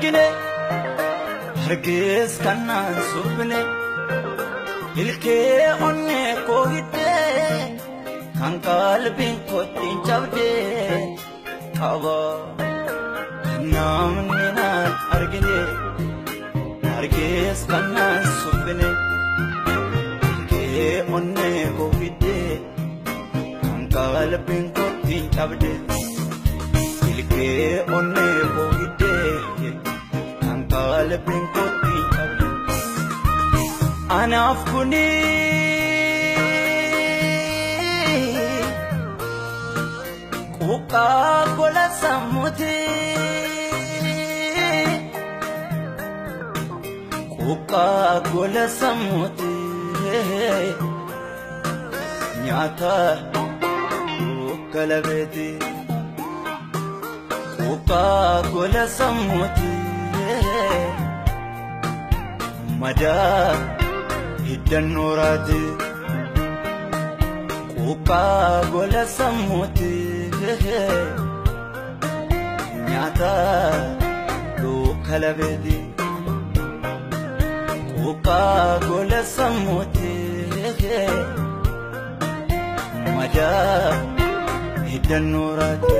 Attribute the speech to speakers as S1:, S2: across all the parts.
S1: argine argees kan naan suphine ilkee onnee koo hiddee kan qalbiin kootiin cabdee qaba namni naan argine argees kan naan suphine ilkee onnee koo hiddee kan qalbiin kootiin cabdee ilkee onnee koo hiddee kan qalbiin kootiin cabdee anaaf kuni quuqqaa gola sammuuti quuqqaa gola sammuuti nyaata dukkalabeeti quuqqaa gola sammuuti madaa hiddannoraati quuqqaa gola sammuuti nyaata dukkalabeeti quuqqaa gola sammuuti madaa hiddannoraati.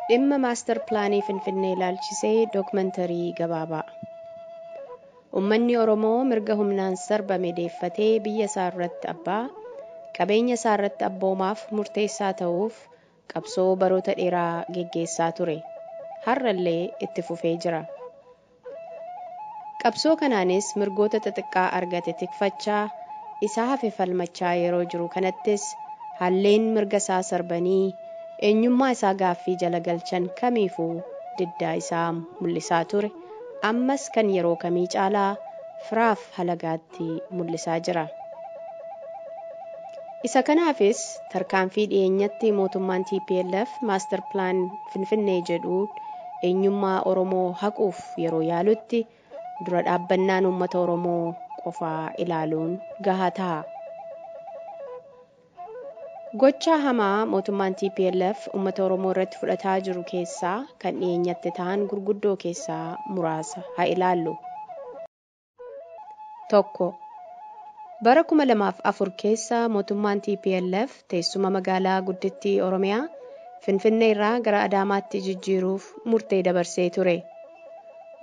S2: Dhimma maastar pilaanii Finfinnee ilaalchisee dookumantarii gabaabaa. Uummanni Oromoo mirga humnaan sarbame deeffatee biyya isaa irratti abbaa, qabeenya isaa irratti abboomaaf murteessaa ta'uuf qabsoo baroota dheeraa geggeessaa ture. Har'allee itti fufee jira. Qabsoo kanaanis mirgoota xixiqqaa argate tikfachaa, isaa hafe falmachaa yeroo jiru kanattis halleen mirga isaa sarbanii eenyummaa isaa gaaffii jala galchan kamiifuu diddaa isaa mul'isaa ture. Ammas kan yeroo kamii caalaa firaaf halagaatti mul'isaa jira. Isa kanaafis tarkaanfii dhiyeenyatti mootummaan TPLF maastar pilaan Finfinnee jedhu eenyummaa Oromoo haquuf yeroo yaalutti dura dhaabbannaan uummata Oromoo qofaa ilaaluun gahaa ta'a. Gochaa hamaa mootummaan TPLF uummata Oromoo irratti fudhataa jiru keessaa kan dhiyeenyatti ta'an gurguddoo keessaa muraasa haa ilaallu. 1. Bara 2004 keessa mootummaan TPLF teessuma magaalaa guddittii Oromiyaa Finfinnee irraa gara Adaamaatti jijjiiruuf murtee dabarsee ture.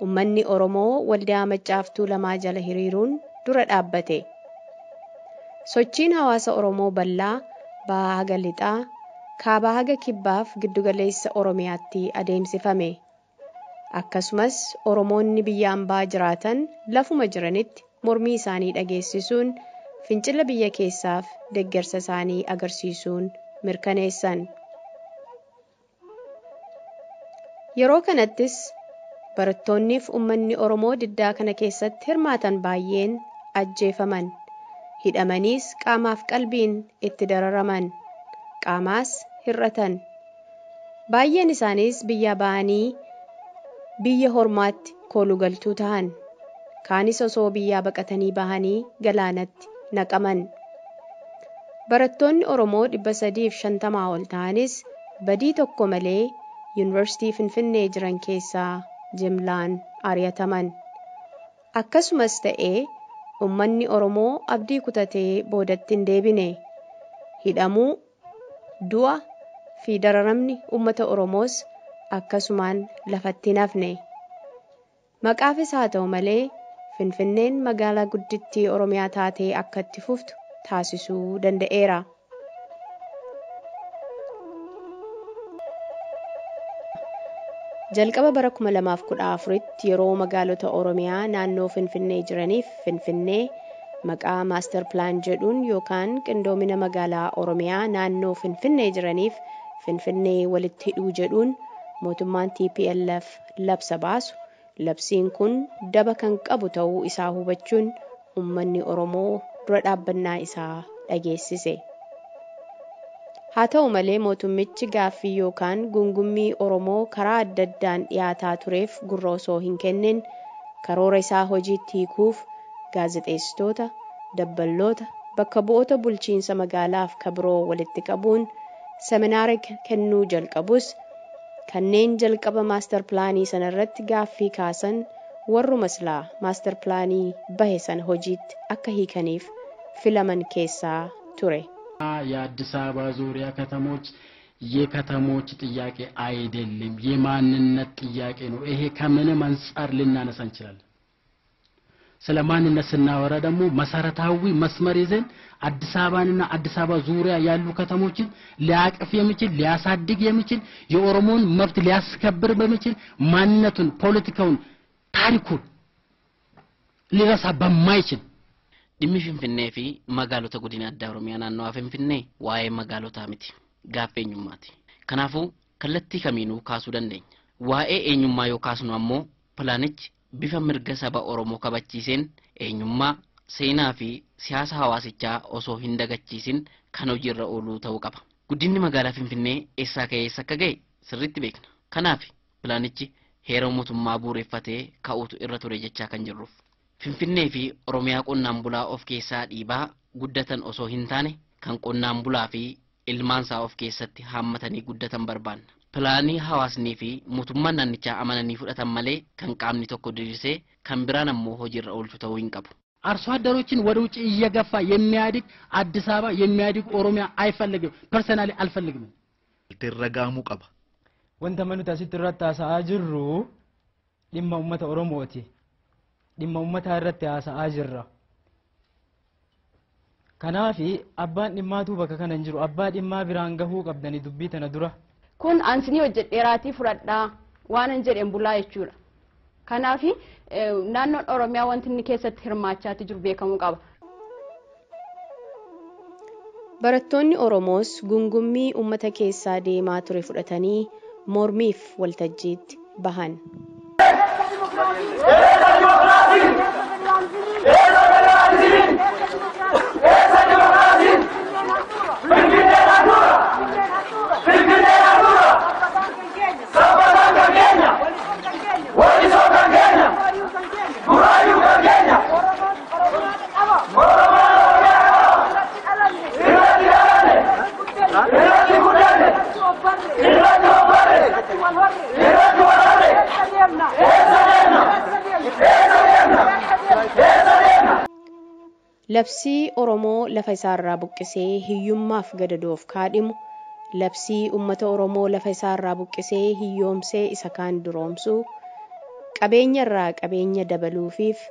S2: Uummanni Oromoo waldaa Maccaaftuu lamaa jala hiriiruun dura dhaabbate. Sochiin hawaasa Oromoo bal'aa bahaa haga lixaa, kaabaa haga kibbaaf giddugaleessa Oromiyaatti adeemsifame. Akkasumas Oromoonni biyya ambaa jiraatan lafuma jiranitti mormii isaanii dhageessisuun fincila biyya keessaaf deeggarsa isaanii agarsiisuun mirkaneessan. Yeroo kanattis barattoonniif uummanni Oromoo diddaa kana keessatti hirmaatan baay'een ajjeefaman. Hidhamaniis qaamaaf qalbiin itti dararaman, qaamaas hir'atan. Baay'een isaaniis biyya ba'anii biyya hormaatti koolugaltuu ta'an. Kaanis osoo biyyaa baqatanii bahanii galaanatti naqaman. Barattoonni Oromoo 350 ol ta'anis badii tokko malee yuunivarsiitii Finfinnee jiran keessaa jimlaan ari'ataman. Akkasumas ta'ee uummanni Oromoo abdii kutatee boodatti hin deebine. Hidhamuu, du'a fi dararamni uummata Oromoos akkasumaan lafatti hin hafne. Maqaafis haa ta'u malee Finfinneen magaalaa guddittii Oromiyaa taatee akka itti fuftu taasisuu danda'eera. Jalqaba bara 2014tti yeroo magaalota Oromiyaa naannoo Finfinnee jiraniif Finfinnee maqaa maastar pilaan jedhuun yookaan qindoomina magaalaa Oromiyaa naannoo Finfinnee jiraniif Finfinnee walitti hidhuu jedhuun mootummaan TPLF labsa baasu labsiin kun daba kan qabu ta'uu isaa hubachuun uummanni Oromoo dura dhaabbannaa isaa dhageessise. Haa ta'u malee mootummichi gaaffii yookaan gungummii Oromoo karaa adda addaan dhiyaataa tureef gurra osoo hin kennin karoora isaa hojiitti hiikuuf gaazexeessitoota, dabballoota, bakka bu'oota bulchiinsa magaalaaf kabiroo walitti qabuun seminaara kennuu jalqabus kanneen jalqaba maastar pilaanii sana irratti gaaffii kaasan warruma silaa maastar pilaanii bahe sana hojiitti akka hiikaniif filaman keessaa ture.
S3: የአዲስ አበባ ዙሪያ ከተሞች የከተሞች ጥያቄ አይደለም፣ የማንነት ጥያቄ ነው። ይሄ ከምንም አንጻር ልናነሳ እንችላለን። ስለ ማንነት ስናወራ ደግሞ መሰረታዊ መስመር ይዘን አዲስ አበባንና አዲስ አበባ ዙሪያ ያሉ ከተሞችን ሊያቅፍ የሚችል ሊያሳድግ የሚችል የኦሮሞን መብት ሊያስከብር በሚችል ማንነቱን፣ ፖለቲካውን፣ ታሪኩን ሊረሳ በማይችል
S4: Dhimmi Finfinnee fi magaalota godina addaa Oromiyaa naannawaa Finfinnee waa'ee magaalotaa miti. Gaaffii eenyummaati. Kanaafuu kallattii kamiinuu kaasuu dandeenya. Waa'ee eenyummaa yoo kaasnu ammoo pilaanichi bifa mirga saba Oromoo kabachiiseen eenyummaa, seenaa fi siyaasa hawaasichaa osoo hin dagachiisin kan hojiirra ooluu ta'uu qaba. Guddinni magaalaa Finfinnee eessaa ka'ee eessa akka ga'e sirriitti beekna. Kanaaf pilaanichi heera mootummaa bu'uureffatee ka'uutu irra ture jechaa kan jirruuf. Finfinnee fi Oromiyaa qonnaan bulaa of keessaa dhiibaa guddatan osoo hin taane kan qonnaan bulaa fi ilmaansaa of keessatti haammatanii guddatan barbaanna. Pilaanii hawaasnii fi mootummaan naannichaa amananii fudhatan malee kan qaamni tokko diriirsee kan biraan ammoo hojiirra oolchu ta'uu hin qabu.
S3: አርሶ አደሮችን ወደ ውጭ እየገፋ የሚያድግ አዲስ አበባ የሚያድግ ኦሮሚያ አይፈልግም። ፐርሰናሊ አልፈልግም።
S5: Irra qaba.
S6: Wanta nuti asitti irratti haasa'aa jirru dhimma uummata Oromooti. Dhimma uummataa irratti haasa'aa jirra. Kanaafi abbaan dhimmaatu bakka kana hin jiru. Abbaa dhimmaa biraan gahuu qabdanii dubbii tana dura.
S7: Kun ansinii hojjedheeraatii fudhadhaa waan hin jedheen bulaa jechuudha. Kanaafi naannoon Oromiyaa wanti inni keessatti hirmaachaati jiru beekamuu qaba.
S2: Barattoonni Oromoos gungummii uummata keessaa deemaa ture fudhatanii mormiif waltajjiitti bahan. Labsii Oromoo lafa isaarraa buqqisee hiyyummaaf gadadoof kaadhimu, labsii uummata Oromoo lafa isaarraa buqqisee hiyyoomsee isa kaan duroomsuu, qabeenya irraa qabeenya dabaluufiif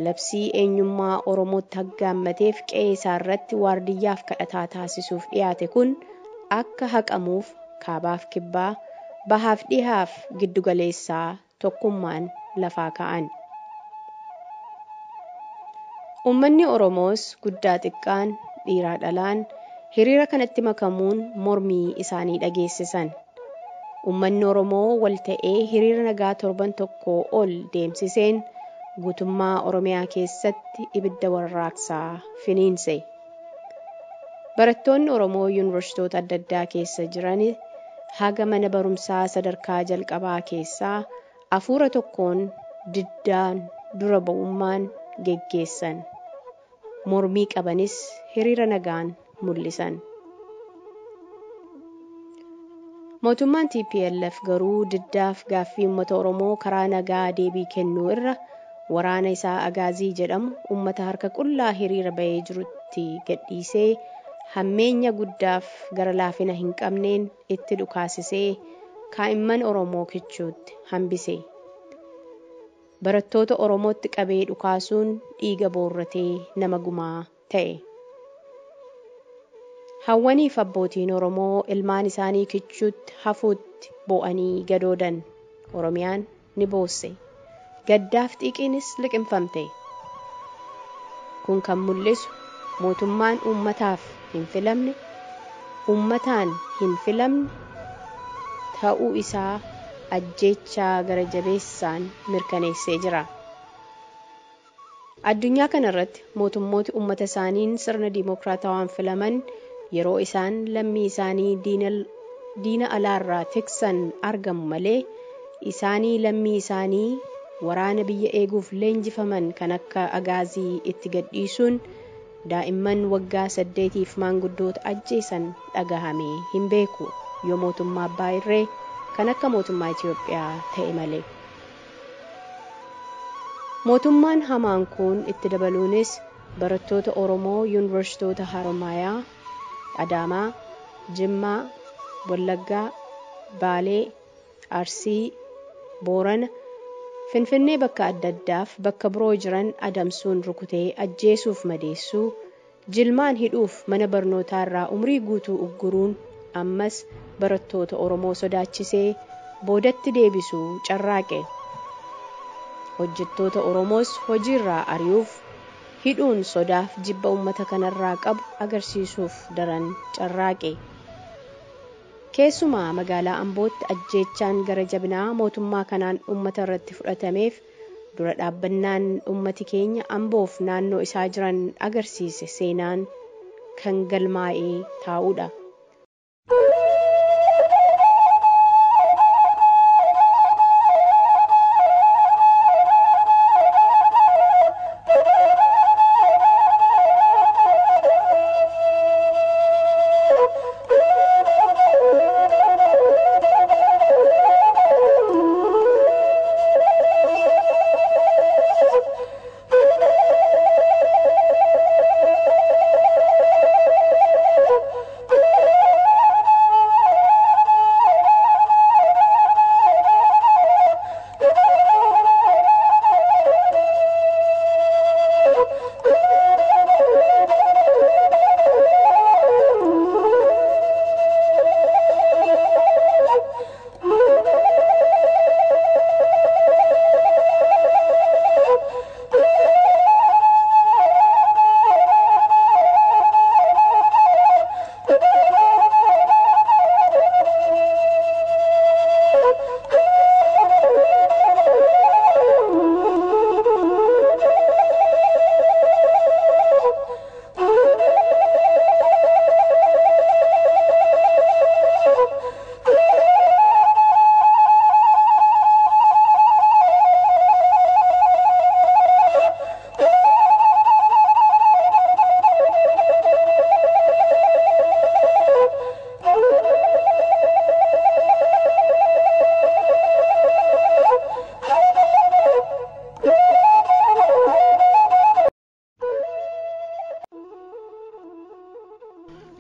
S2: labsii eenyummaa Oromootti haggaammateef qe'ee isaarratti waardiyyaaf kadhataa taasisuuf dhiyaate kun akka haqamuuf kaabaaf kibbaa, bahaaf dhihaaf giddugaleessaa tokkummaan lafaa ka'an. Uummanni Oromoos guddaa xiqqaan dhiiraa dhalaan hiriira kanatti makamuun mormii isaanii dhageessisan. Uummanni Oromoo wal ta'ee hiriira nagaa torban tokko ol deemsiseen guutummaa Oromiyaa keessatti ibidda warraaqsaa finiinse. Barattoonni Oromoo yuunivarsiitota adda addaa keessa jiran haga mana barumsaa sadarkaa jalqabaa keessaa afuura tokkoon diddaan dura ba'ummaan geggeessan. Mormii qabanis hiriira nagaan mul'isan. Mootummaan TPLF garuu diddaaf gaaffii uummata Oromoo karaa nagaa deebii kennuu irra waraana isaa Agaazii jedhamu uummata harka qullaa hiriira bahee jirutti gadhiisee hammeenya guddaaf gara laafina hin qabneen itti dhukaasisee kaa'imman Oromoo kichuutti hambise. Barattoota Oromootti qabee dhukaasuun dhiiga boorratee nama gumaa ta'e. Hawwaniif abbootiin Oromoo ilmaan isaanii kichuutti hafuutti boo'anii gadoodan. Oromiyaan ni boosse. Gaddaaf xiiqiinis liqimfamte. Kun kan mul'isu mootummaan uummataaf hin filamne, uummataan hin filamne ta'uu isaa ajjeechaa gara jabeessaan mirkaneessee jira. Addunyaa kanarratti mootummooti uummata isaaniin sirna diimokiraatawaan filaman yeroo isaan lammii isaanii diina alaarraa tiksan argamu malee isaanii lammii isaanii waraana biyya eeguuf leenjifaman kan akka agaazii itti gadhiisuun daa'imman waggaa 8tiif maanguddoota ajjeesan dhagahamee hin beeku yoo mootummaa abbaa irree kan akka mootummaa Itiyoophiyaa ta'e malee. Mootummaan hamaan kun itti dabaluunis barattoota Oromoo yuunivarsiitota Haromaayaa, Adaamaa, Jimmaa, Wallaggaa, Baalee, Arsii, Boorana, Finfinnee bakka adda addaaf bakka biroo jiran adamsuun rukutee ajjeesuuf madeessuu, jilmaan hidhuuf mana barnootaa irraa umrii guutuu ugguruun ammas barattoota Oromoo sodaachisee boodatti deebisuu carraaqe. Hojjettoota Oromoos hojiirraa ari'uuf hidhuun sodaaf jibba uummata kanarraa qabu agarsiisuuf daran carraaqe. Keessumaa magaalaa Ambootti ajjeechaan gara jabinaa mootummaa kanaan uummata irratti fudhatameef dura dhaabbannaan uummati keenya Amboof naannoo isaa jiran agarsiise seenaan kan galmaa'ee taa'udha.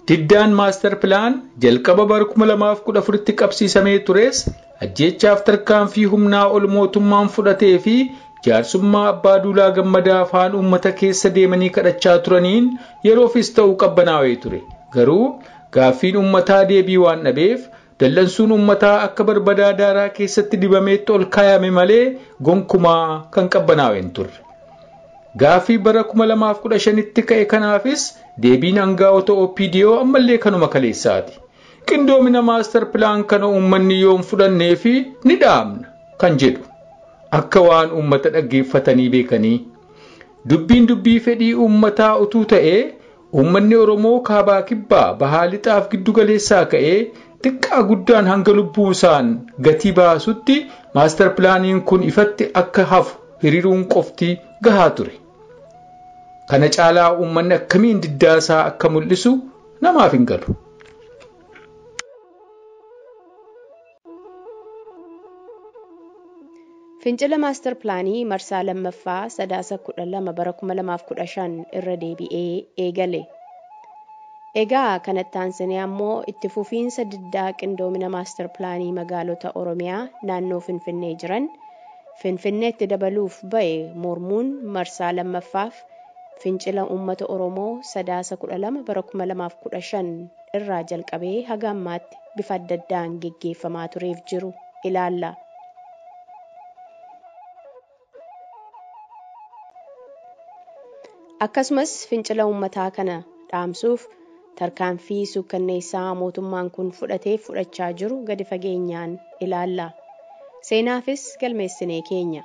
S8: Diddaan maastar pilaan jalqaba bara 2014tti qabsiisamee tures ajjeechaaf tarkaanfii humnaa ol mootummaan fudhatee fi jaarsummaa abbaa duulaa gammadaa afaan uummata keessa deemanii kadhachaa turaniin yeroofis ta'uu qabbanaa'ee ture. Garuu gaaffiin uummataa deebii waan dhabeef dallansuun uummataa akka barbadaa daaraa keessatti dibameetti ol kaayame malee gonkumaa kan qabbanaa'e hin turre. Gaaffii bara 2015tti ka'e kanaafis deebiin hangaa'ota OPDO ammallee kanuma kaleessaati. Qindoomina maastar pilaan kana uummanni yoom fudhannee fi ni dhaabna kan jedhu akka waan uummata dhaggeeffatanii beekanii. Dubbiin dubbii fedhii uummataa utuu ta'ee uummanni Oromoo kaabaa kibbaa bahaa lixaaf giddu galeessaa ka'ee xiqqaa guddaan hanga lubbuu isaan gatii baasutti maastar pilaaniin kun ifatti akka hafu hiriiruun qofti gahaa ture. Kana caalaa uummanni akkamiin diddaasaa akka mul'isu namaaf hin galu.
S2: Fincila maastar pilaanii marsaa lammaffaa sadaasa 12 bara 2015 irra deebi'ee eegale. Egaa kanatti aansinee ammoo itti fufiinsa diddaa qindoomina maastar pilaanii magaalota Oromiyaa naannoo Finfinnee jiran Finfinneetti dabaluuf ba'e mormuun marsaa lammaffaaf fincila uummata Oromoo sadaasa 12 bara 2015 irraa jalqabee haga ammaatti bifa adda addaan geggeeffamaa tureef jiru ilaalla. Akkasumas fincila uummataa kana dhaamsuuf tarkaanfii suukkanneessaa mootummaan kun fudhatee fudhachaa jiru gadi fageenyaan ilaalla. Seenaafis galmeessinee keenya.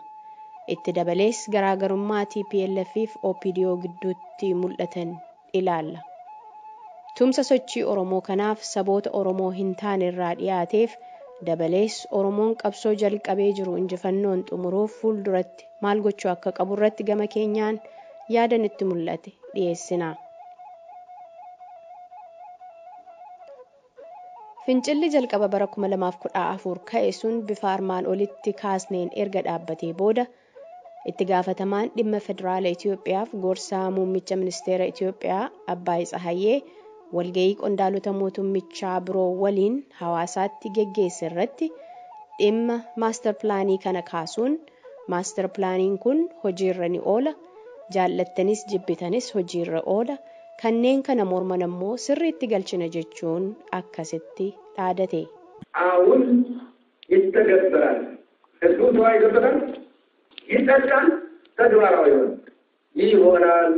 S2: Itti dabalees garaagarummaa TPLF fi OPDO gidduutti mul'atan ilaalla. Tumsa sochii Oromoo kanaaf saboota Oromoo hin taane irraa dhiyaateef dabalees Oromoon qabsoo jalqabee jiru injifannoon xumuruuf fuulduratti maal gochuu akka qabu irratti gama keenyaan yaada nutti mul'ate dhiyeessina. Fincilli jalqaba bara 2014 ka'e sun bifa armaan olitti kaasneen erga dhaabbatee booda itti gaafatamaan dhimma federaala Itoophiyaaf gorsaa muummicha ministeera Itoophiyaa Abbaay Tsahayyee walga'ii qondaalota mootummichaa biroo waliin hawaasaatti geggeesse irratti dhimma maastar pilaanii kana kaasuun maastar pilaaniin kun hojiirra ni oola, jaallattanis jibbitanis hojiirra oola, kanneen kana morman ammoo sirriitti galchina jechuun akkasitti dhaadate.
S9: አሁን ይተገበራል። ህዝቡ ተወያይቶበታል፣ ይጸድቃል፣ ተግባራዊ ይሆናል ይሆናል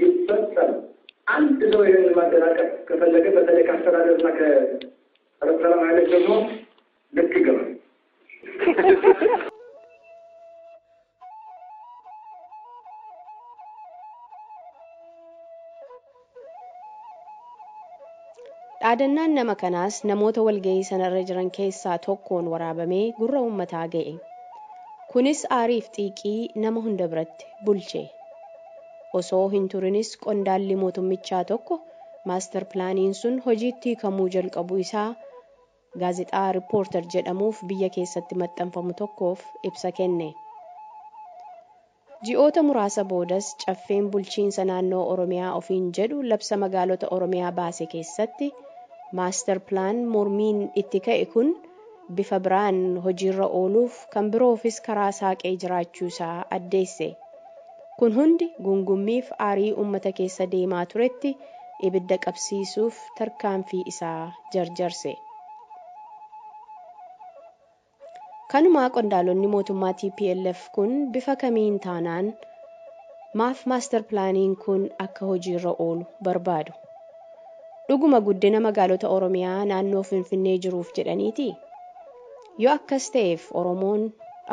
S9: ይፈጸም። አንድ ሰው ይህንን ማደናቀፍ ከፈለገ በተለይ ከአስተዳደርና ከጸረ ሰላም ኃይሎች ደግሞ ልክ ይገባል።
S2: Dhaadannaan nama kanaas namoota walga'ii sanarra jiran keessaa tokkoon waraabamee gurra uummataa ga'e. Kunis aariif xiiqii nama hunda biratti bulche. Osoo hin turinis qondaalli mootummichaa tokko maastar pilaaniin sun hojiitti hiikamuu jalqabuu isaa gaazexaa Riippoortar jedhamuuf biyya keessatti maxxanfamu tokkoof ibsa kenne. Ji'oota muraasa boodas caffeen bulchiinsa naannoo Oromiyaa ofiin jedhu labsa magaalota Oromiyaa baase keessatti maastar pilaan mormiin itti ka'e kun bifa biraan hojiirra ooluuf kan biroofis karaa saaqee jiraachuu isaa addeesse. Kun hundi gungummiif aarii uummata keessa deemaa turetti ibidda qabsiisuuf tarkaanfii isaa jarjarse. Kanumaa qondaalonni mootummaa TPLF kun bifa kamiin taanaan maaf maastar pilaaniin kun akka hojiirra oolu barbaadu? Dhuguma guddina magaalota Oromiyaa naannoo Finfinnee jiruuf jedhaniiti? Yoo akkas ta'eef Oromoon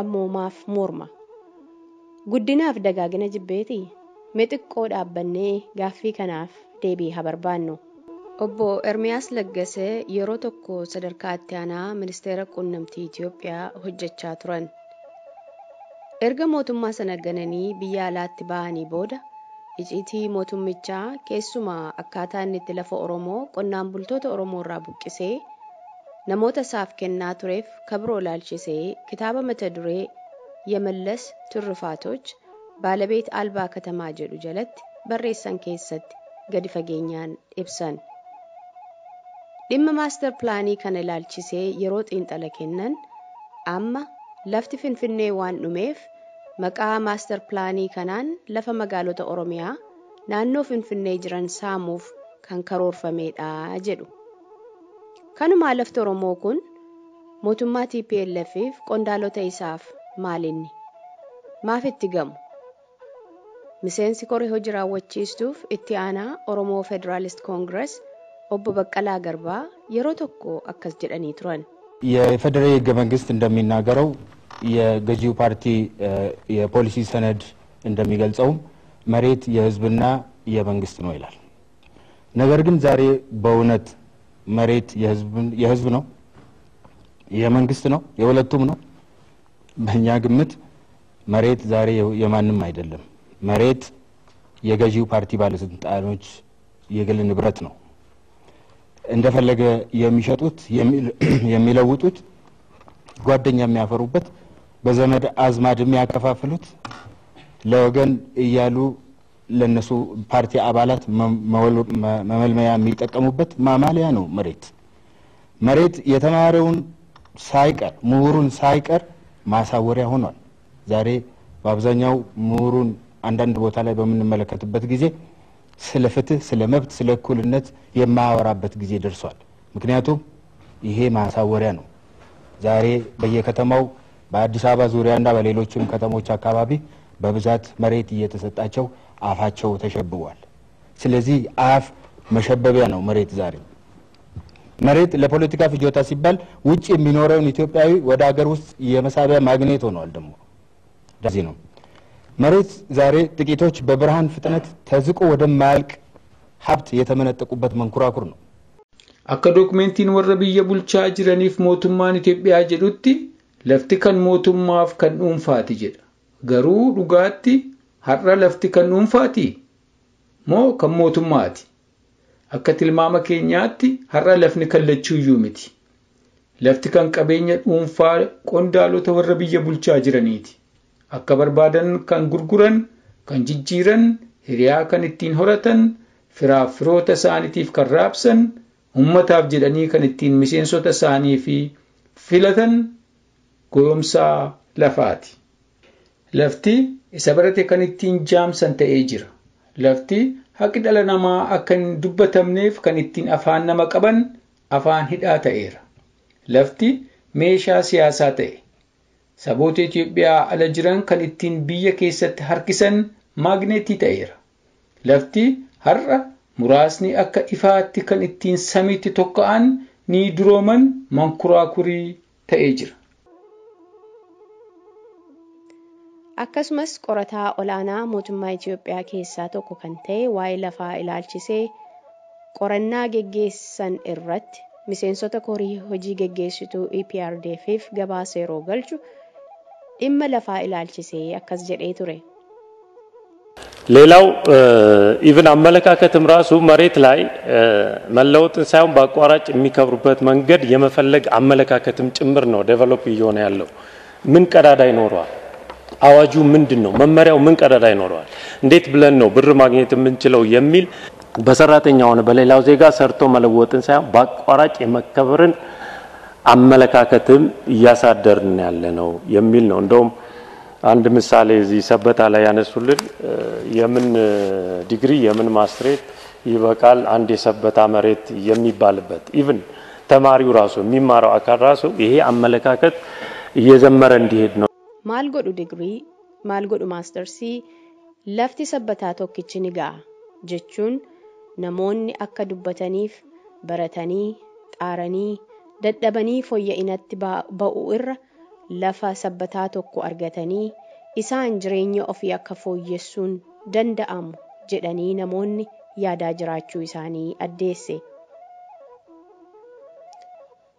S2: ammoo maaf morma? Guddinaaf dagaagina jibbeeti? Mee xiqqoo dhaabbannee gaaffii kanaaf deebii haa barbaannu. Obbo Ermiyaas Laggasee yeroo tokko sadarkaa itti aanaa ministeera quunnamtii Itoophiyaa hojjechaa turan. Erga mootummaa sana gananii biyya alaatti bahanii booda icciitii mootummichaa keessumaa akkaataa inni itti lafa Oromoo qonnaan bultoota Oromoo irraa buqqisee namoota isaaf kennaa tureef kabiroo ilaalchisee kitaaba mata duree Yemallas Turrufaatoch Baalabeet Albaa Katamaa jedhu jalatti barreessan keessatti gadi fageenyaan ibsan. Dhimma maastar pilaanii kana ilaalchisee yeroo xiinxala kennan amma lafti Finfinnee waan dhumeef maqaa maastar pilaanii kanaan lafa magaalota Oromiyaa naannoo Finfinnee jiran saamuuf kan karoorfamedha jedhu. Kanumaa lafti Oromoo kun mootummaa TPLF fi qondaalota isaaf maalinni? Maaf itti gamu? Miseensi koree hojii raawwachiistuuf itti aanaa Oromoo Federaalist Koongirees obbo Baqqalaa Garbaa yeroo tokko akkas jedhanii turan.
S10: የፌዴራል ህገ መንግስት እንደሚናገረው የገዢው ፓርቲ የፖሊሲ ሰነድ እንደሚገልጸውም መሬት የህዝብና የመንግስት ነው ይላል። ነገር ግን ዛሬ በእውነት መሬት የህዝብ ነው፣ የመንግስት ነው፣ የሁለቱም ነው? በእኛ ግምት መሬት ዛሬ የማንም አይደለም። መሬት የገዢው ፓርቲ ባለስልጣኖች የግል ንብረት ነው። እንደፈለገ የሚሸጡት፣ የሚለውጡት፣ ጓደኛ የሚያፈሩበት፣ በዘመድ አዝማድ የሚያከፋፍሉት፣ ለወገን እያሉ ለነሱ ፓርቲ አባላት መመልመያ የሚጠቀሙበት ማማለያ ነው መሬት። መሬት የተማረውን ሳይቀር ምሁሩን ሳይቀር ማሳወሪያ ሆኗል። ዛሬ በአብዛኛው ምሁሩን አንዳንድ ቦታ ላይ በምንመለከትበት ጊዜ ስለ ፍትህ፣ ስለ መብት፣ ስለ እኩልነት የማያወራበት ጊዜ ደርሷል። ምክንያቱም ይሄ ማሳወሪያ ነው። ዛሬ በየከተማው በአዲስ አበባ ዙሪያና በሌሎችም ከተሞች አካባቢ በብዛት መሬት እየተሰጣቸው አፋቸው ተሸብቧል። ስለዚህ አፍ መሸበቢያ ነው መሬት ዛሬ። መሬት ለፖለቲካ ፍጆታ ሲባል ውጭ የሚኖረውን ኢትዮጵያዊ ወደ ሀገር ውስጥ የመሳቢያ ማግኔት ሆኗል። ደግሞ ለዚህ ነው መሬት ዛሬ ጥቂቶች በብርሃን ፍጥነት ተዝቆ ወደማያልቅ ሀብት የተመነጠቁበት መንኮራኩር ነው።
S8: Akka dookumentiin warra biyya bulchaa jiraniif mootummaan Itoophiyaa jedhutti lafti kan mootummaaf kan dhuunfaati jedha. Garuu dhugaatti har'a lafti kan dhuunfaati moo kan mootummaati? Akka tilmaama keenyaatti har'a lafni kallachuuyyuu miti. Lafti kan qabeenya dhuunfaa qondaalota warra biyya bulchaa jiraniiti. Akka barbaadan kan gurguran, kan jijjiiran, hiriyaa kan ittiin horatan, firaaf firoota isaaniitiif kan raabsan, ummataaf jedhanii kan ittiin miseensota isaanii fi filatan goyomsaa lafaati. Lafti isa barate kan ittiin jaamsan ta'ee jira. Lafti haqi dhala namaa akka hin dubbatamneef kan ittiin afaan nama qaban afaan hidhaa ta'eera. Lafti meeshaa siyaasaa ta'e. Saboota Itoophiyaa ala jiran kan ittiin biyya keessatti harkisan maagneetii ta'eera. Lafti har'a muraasni akka ifaatti kan ittiin samiitti tokka'an ni durooman mankuraakurii ta'ee jira.
S2: Akkasumas qorataa olaanaa mootummaa Itoophiyaa keessaa tokko kan ta'e waa'ee lafaa ilaalchisee qorannaa geggeessan irratti miseensota korii hojii geggeessituu EPRDF'if gabaasa yeroo galchu dhimma lafaa ilaalchisee akkas jedhee ture.
S11: ሌላው ኢቭን አመለካከትም ራሱ መሬት ላይ መለወጥን ሳይሆን በአቋራጭ የሚከብሩበት መንገድ የመፈለግ አመለካከትም ጭምር ነው ዴቨሎፕ እየሆነ ያለው። ምን ቀዳዳ ይኖረዋል? አዋጁ ምንድን ነው? መመሪያው ምን ቀዳዳ ይኖረዋል? እንዴት ብለን ነው ብር ማግኘት የምንችለው የሚል በሰራተኛ ሆነ በሌላው ዜጋ ሰርቶ መለወጥን ሳይሆን በአቋራጭ የመከበርን አመለካከትም እያሳደርን ያለ ነው የሚል ነው። እንደውም አንድ ምሳሌ እዚህ ሰበታ ላይ ያነሱልን የምን ዲግሪ የምን ማስትሬት ይበቃል አንድ የሰበታ መሬት የሚባልበት ኢቭን ተማሪው ራሱ የሚማረው አካል ራሱ ይሄ አመለካከት እየዘመረ እንዲሄድ ነው።
S2: Maal godhu digirii, maal godhu maastarsii, lafti sabbataa tokkichi ni ga'a jechuun namoonni akka dubbataniif baratanii xaaranii dadhabanii fooyya'inatti ba'u irra lafa sabbataa tokko argatanii isaan jireenya ofii akka fooyyessuun danda'amu jedhanii namoonni yaadaa jiraachuu isaanii addeesse.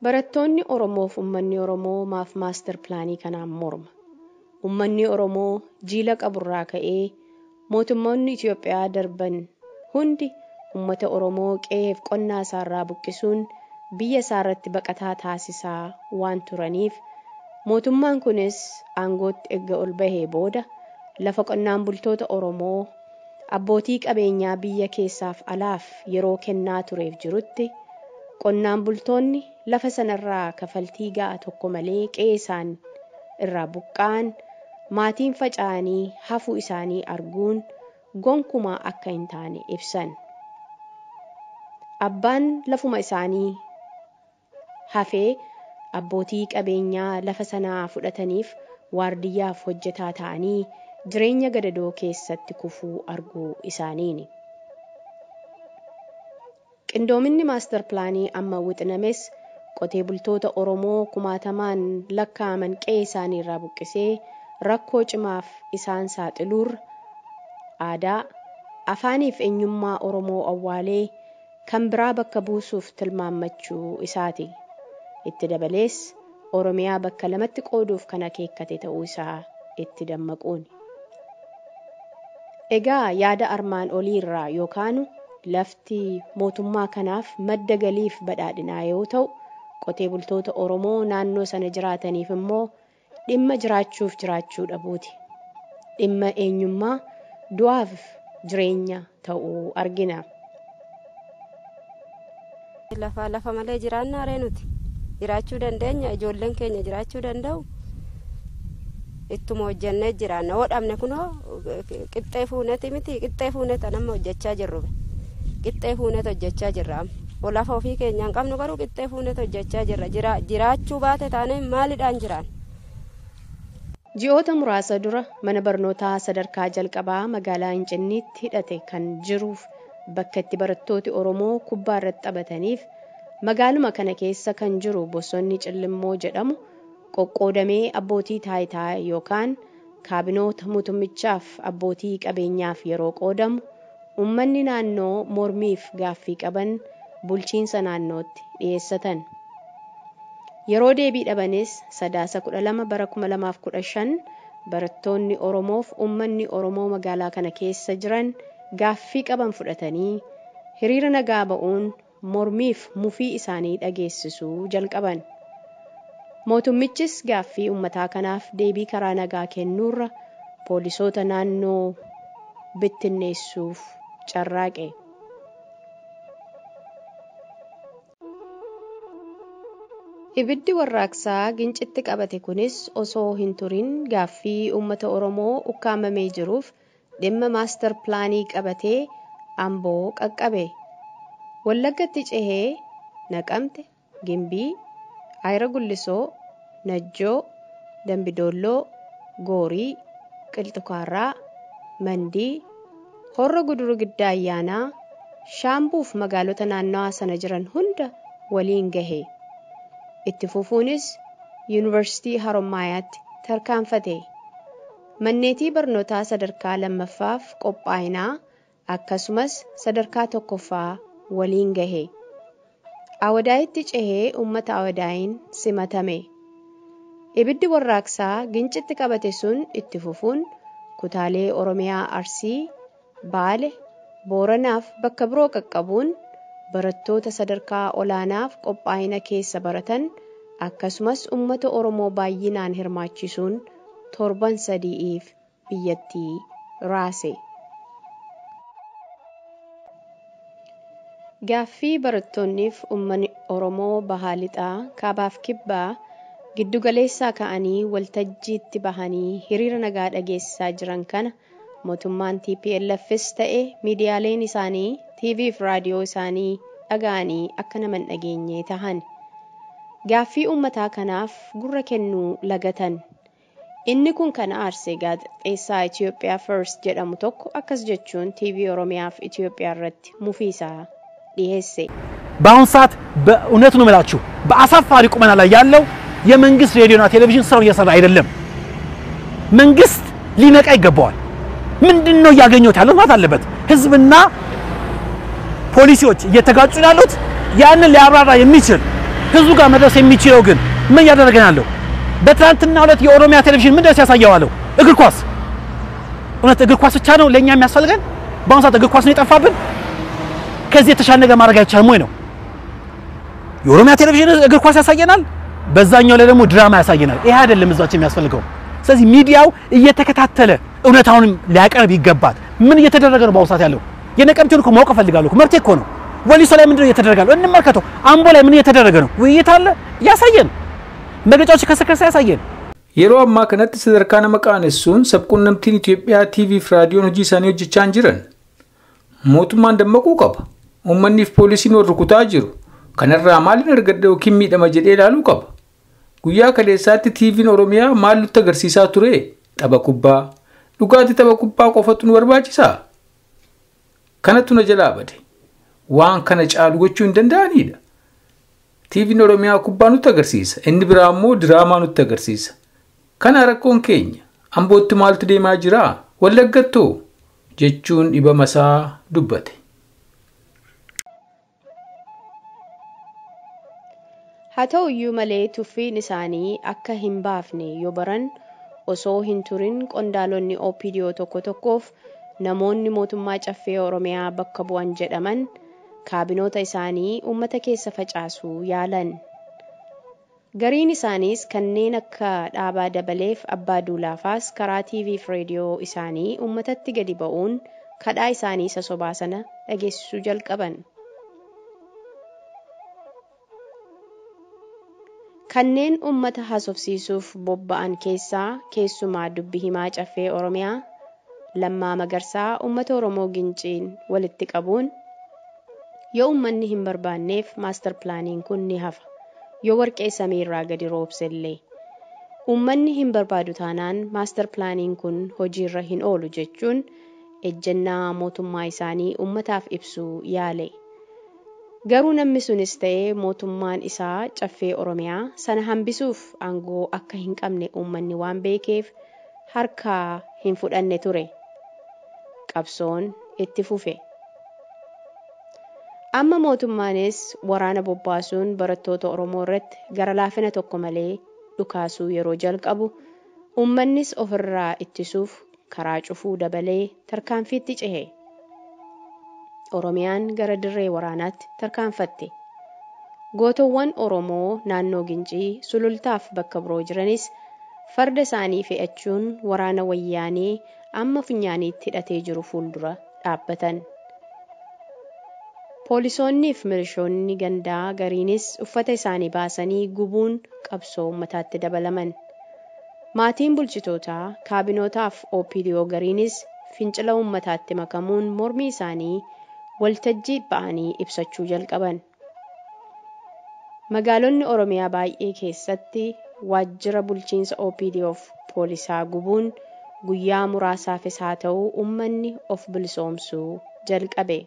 S2: Barattoonni Oromoof uummanni Oromoo maaf maastar pilaanii kanaan morma? Uummanni Oromoo jiila qaburraa ka'ee mootummoonni Itoophiyaa darban hundi uummata Oromoo qe'eef qonnaa isaarraa buqqisuun biyya isaarratti baqataa taasisaa waan turaniif mootummaan kunis aangootti erga ol bahee booda lafa qonnaan bultoota Oromoo abbootii qabeenyaa biyya keessaaf alaaf yeroo kennaa tureef jirutti qonnaan bultoonni lafa sanarraa kafaltii ga'a tokko malee qe'ee isaan irraa buqqa'an maatiin faca'anii hafuu isaanii arguun gonkumaa akka hin taane ibsan. Abbaan lafuma isaanii hafee abbootii qabeenyaa lafa sanaa fudhataniif waardiyyaaf hojjetaa ta'anii jireenya gadadoo keessatti kufuu arguu isaaniini. Qindoominni maastar pilaanii amma wixinames qotee bultoota Oromoo kumaatamaan lakkaa'aman qe'ee isaanii irraa buqqisee rakkoo cimaaf isaan saaxiluurra aadaa, afaaniif eenyummaa Oromoo awwaalee kan biraa bakka buusuuf tilmaammachuu isaati. Itti dabalees Oromiyaa bakka lamatti qooduuf kan akeekkate ta'uu isaa itti dammaquun. Egaa yaada armaan olii irraa yookaan lafti mootummaa kanaaf madda galiif badhaadhinaa yoo ta'u qotee bultoota Oromoo naannoo sana jiraataniif immoo dhimma jiraachuuf jiraachuu dhabuuti. Dhimma eenyummaa du'aaf jireenya ta'uu argina.
S12: Lafa lafa malee jiraannaa ree nuti jiraachuu dandeenya, ijoolleen keenya jiraachuu danda'u. Ittuma hojjannee jiraanna. Hoo dhabne kunoo qixxee fuuneti miti, qixxee fuuneta nama hojjechaa jirru. Qixxee fuuneta hojjechaa jirra amma. Hoo lafa ofii keenya hin qabnu garuu qixxee fuuneta hojjechaa jirra. Jiraachuu baate taanee maalidhaan jiraan?
S2: Ji'oota muraasa dura mana barnootaa sadarkaa jalqabaa magaalaa Incinniitti hidhate kan jiruuf bakka itti barattooti Oromoo kubbaa irratti taphataniif Magaaluma kana keessa kan jiru bosonni Cillimmoo jedhamu qoqqoodamee abbootii taayitaa yookaan kaabinoota mootummichaaf abbootii qabeenyaaf yeroo qoodamu uummanni naannoo mormiif gaaffii qaban bulchiinsa naannootti dhiyeessatan. Yeroo deebii dhabanis Sadaasa 12 bara 2015 barattoonni Oromoof uummanni Oromoo magaalaa kana keessa jiran gaaffii qaban fudhatanii hiriira nagaa ba'uun mormiif mufii isaanii dhageessisuu jalqaban. Mootummichis gaaffii uummataa kanaaf deebii karaa nagaa kennuurra poolisoota naannoo bittinneessuuf carraaqe. Ibiddi warraaqsaa Gincitti qabate kunis osoo hin turin gaaffii uummata Oromoo ukkaamamee jiruuf dhimma maastar pilaanii qabatee Amboo qaqqabe. Wallaggatti cehee Naqamte, Gimbii, Ayira Gullisoo, Najjoo, Dambidoolloo, Goorii, Qilxukaarraa, Mandii, Horro Guduruu Giddaa Ayyaanaa, Shaambuuf magaalota naannawaa sana jiran hunda waliin gahe. Itti fufuunis Yuunivarsiitii Haromaayaatti tarkaanfate. Manneetii barnootaa sadarkaa lammaffaaf qophaa'inaa akkasumas sadarkaa tokkoffaa waliin gahe. Awadaayitti cehee uummata Awadaayin simatame. Ibiddi warraaqsaa Gincitti qabate sun itti fufuun kutaalee Oromiyaa Arsii, Baale, Booranaaf bakka biroo qaqqabuun barattoota sadarkaa olaanaaf qophaa'ina keessa baratan akkasumas uummata Oromoo baay'inaan hirmaachisuun torban sadi'iif biyyattii raase. Gaaffii barattoonniif uummanni Oromoo bahaa lixaa kaabaaf kibbaa giddugaleessaa ka'anii waltajjiitti bahanii hiriira nagaa dhageessisaa jiran kana mootummaan TPLFs ta'e miidiyaaleen isaanii TV fi raadiyoo isaanii dhaga'anii akka nama hin dhageenye tahan. Gaaffii uummataa kanaaf gurra kennuu lagatan. Inni kun kan aarse gaazexeessaa Itoophiyaa First jedhamu tokko akkas jechuun TV Oromiyaa fi Itoophiyaa irratti mufiisaa dhiyeesse.
S13: በአሁን ሰዓት በእውነት ነው የምላችሁ በአሳፋሪ ቁመና ላይ ያለው የመንግስት ሬዲዮና ቴሌቪዥን ስራው እየሰራ አይደለም። መንግስት ሊነቃ ይገባዋል። ምንድነው እያገኘሁት ያለው ማለት አለበት። ህዝብና ፖሊሲዎች እየተጋጩ ያሉት ያንን ሊያብራራ የሚችል ህዝቡ ጋር መድረስ የሚችለው ግን ምን እያደረገ ነው ያለው? በትናንትናው ዕለት የኦሮሚያ ቴሌቪዥን ምንድነው ሲያሳየው አለው? እግር ኳስ። እውነት እግር ኳስ ብቻ ነው ለኛ የሚያስፈልገን? በአሁን ሰዓት እግር ኳስ ነው የጠፋብን? ከዚህ የተሻለ ነገር ማድረግ አይቻልም ወይ ነው? የኦሮሚያ ቴሌቪዥን እግር ኳስ ያሳየናል፣ በዛኛው ላይ ደግሞ ድራማ ያሳየናል። ይሄ አይደለም ህዝባችን የሚያስፈልገው። ስለዚህ ሚዲያው እየተከታተለ እውነታውንም ሊያቀርብ ይገባል። ምን እየተደረገ ነው በአሁኑ ሰዓት ያለው? የነቀምቴውን እኮ ማወቅ እፈልጋለሁ እኮ መብቴ እኮ ነው። ወሊሶ ላይ ምንድነው እየተደረገ ያለው? እንመልከተው። አምቦ ላይ ምን እየተደረገ ነው? ውይይት አለ፣ ያሳየን። መግለጫዎች ከሰከሰ ያሳየን።
S8: Yeroo ammaa kanatti sadarkaa nama qaanessuun sabquunnamtiin Itoophiyaa TV fi raadiyoon hojii isaanii hojjechaa hin jiran. Mootummaan dammaquu qaba. Uummanni fi poolisiin wal rukutaa jiru. Kanarraa maaliin argadha yookiin miidhama jedhee ilaaluu qaba. Guyyaa kaleessaatti TV'n Oromiyaa maal nutti agarsiisaa ture? Tapha kubbaa. Dhugaatii tapha kubbaa qofatu nu barbaachisaa? Kanatu na jalaa bade. Waan kana caalu gochuu hin danda'anidha. TV'n Oromiyaa kubbaa nutti agarsiisa. Inni biraa immoo diraamaa nutti agarsiisa. Kana rakkoon keenya. Ambootti maaltu deemaa jiraa? Wallaggattoo? Jechuun dhibama isaa dubbate.
S2: Haa ta'u iyyuu malee tuffiin isaanii akka hin baafne yoo baran osoo hin turin qondaalonni OPDO tokko tokkoof namoonni mootummaa caffee Oromiyaa bakka bu'an jedhaman kaabinoota isaanii uummata keessa facaasuu yaalan. Gariin isaaniis kanneen akka Dhaabaa Dabaleef Abbaa Duulaafaas karaa TV fi reediyoo isaanii uummatatti gadi ba'uun kadhaa isaanii isa sobaa sana dhageessisuu jalqaban. Kanneen uummata haasofsiisuuf bobba'an keessaa keessumaa dubbi himaa caffee Oromiyaa Lammaa Magarsaa uummata Oromoo Ginciin walitti qabuun yoo uummanni hin barbaanneef maastar pilaaniin kun ni hafa. Yoo warqee samiirraa gadi roobsellee uummanni hin barbaadu taanaan maastar pilaaniin kun hojiirra hin oolu jechuun ejjennaa mootummaa isaanii uummataaf ibsuu yaale. Garuu namni sunis ta'ee mootummaan isaa caffee Oromiyaa sana hambisuuf aangoo akka hin qabne uummanni waan beekeef harkaa hin fudhanne ture. Qabsoon itti fufe. Amma mootummaanis waraana bobbaasuun barattoota Oromoo irratti gara laafina tokko malee dhukaasuu yeroo jalqabu uummannis ofirraa ittisuuf karaa cufuu dabalee tarkaanfiitti cehe. Oromiyaan gara dirree waraanaatti tarkaanfatte. Gootowwan Oromoo naannoo Gincii sulultaaf bakka biroo jiranis farda isaanii fe'achuun waraana wayyaanee amma funyaaniitti hidhatee jiru fuuldura dhaabbatan. Poolisoonnii fi milishoonni gandaa gariinis uffata isaanii baasanii gubuun qabsoo uummataatti dabalaman. Maatiin bulchitootaa, kaabinootaaf OPDO gariinis fincila uummataatti makamuun mormii isaanii waltajjii ba'anii ibsachuu jalqaban. Magaalonni Oromiyaa baay'ee keessatti waajjira bulchiinsa OPDOf poolisaa gubuun guyyaa muraasaafis haa ta'u uummanni of bilisoomsuu jalqabe.